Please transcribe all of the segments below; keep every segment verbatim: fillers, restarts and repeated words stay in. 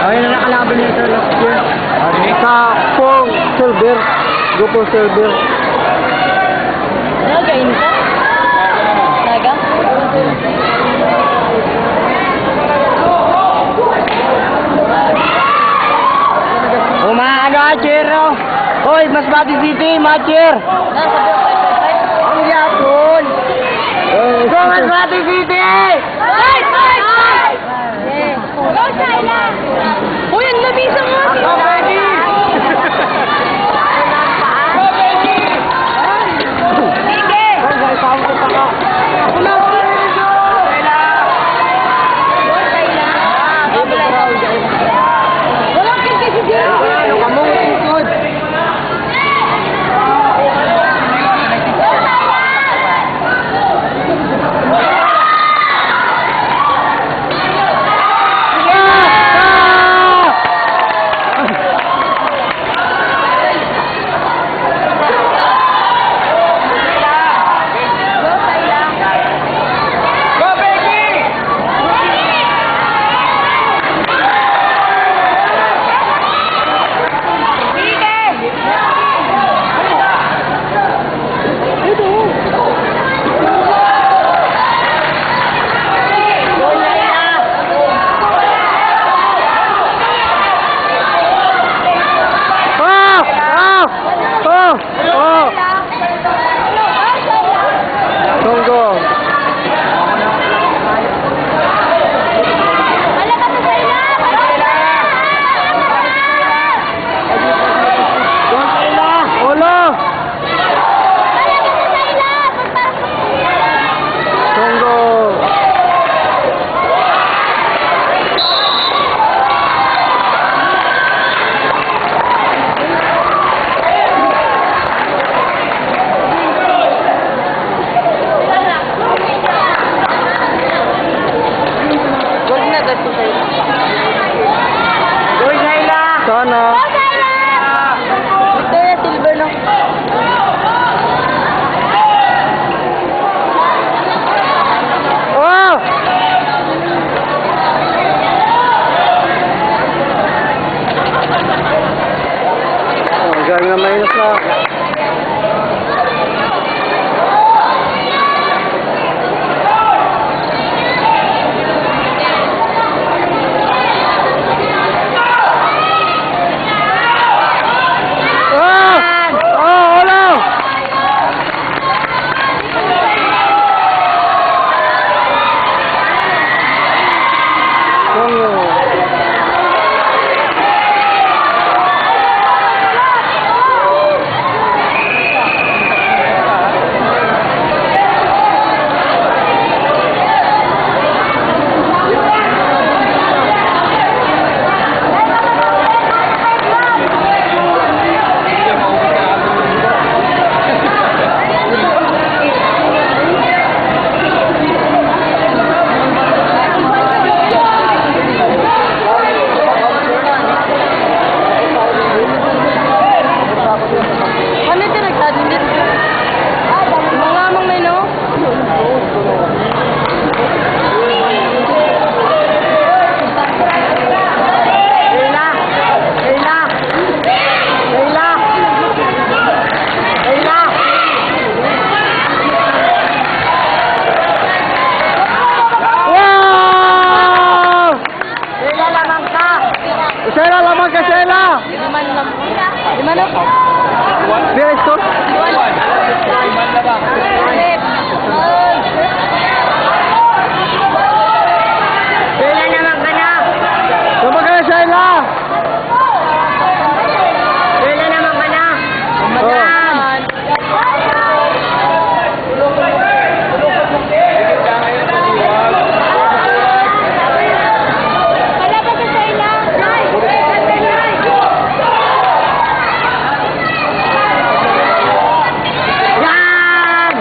Ayun na nakalaban niya sa last year. Sa Pong Silver. Grupo Silver. Naga yun ka? Naga? O, mga ano, ah, Jero. Hoy, Masbate City, mga Jer. Ang yapon. Go, Masbate City! Fight, fight, fight! Go, China! Uy, ang lamisa mo! Go, Becky! Go, Becky! Sige! Go, China! Wala ka kasi dyan. Ano ka mo? Good. Ah! Ah! Ah! Oh! Tonggo. Ulo. Tonggo. Gold na, gold ko sa'yo. Gold, Shaila! Sana. Victoria Silver, no? Oh! Oh, galing na minus na. Ah! Ah, wala! Ano ito nagtadindit? Mga amang na, no? Sheila! Sheila! Sheila! Sheila! Wow! Sheila lamang ka! Sheila lamang ka, Sheila! Lima na lang. Lima na po. Pira score? Sheila naman ka na. Lamang ka na, Sheila! Sheila naman ka na. Oh. Palabas sa Sheila. Yan!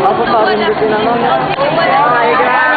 Ako pa rin din tinanong.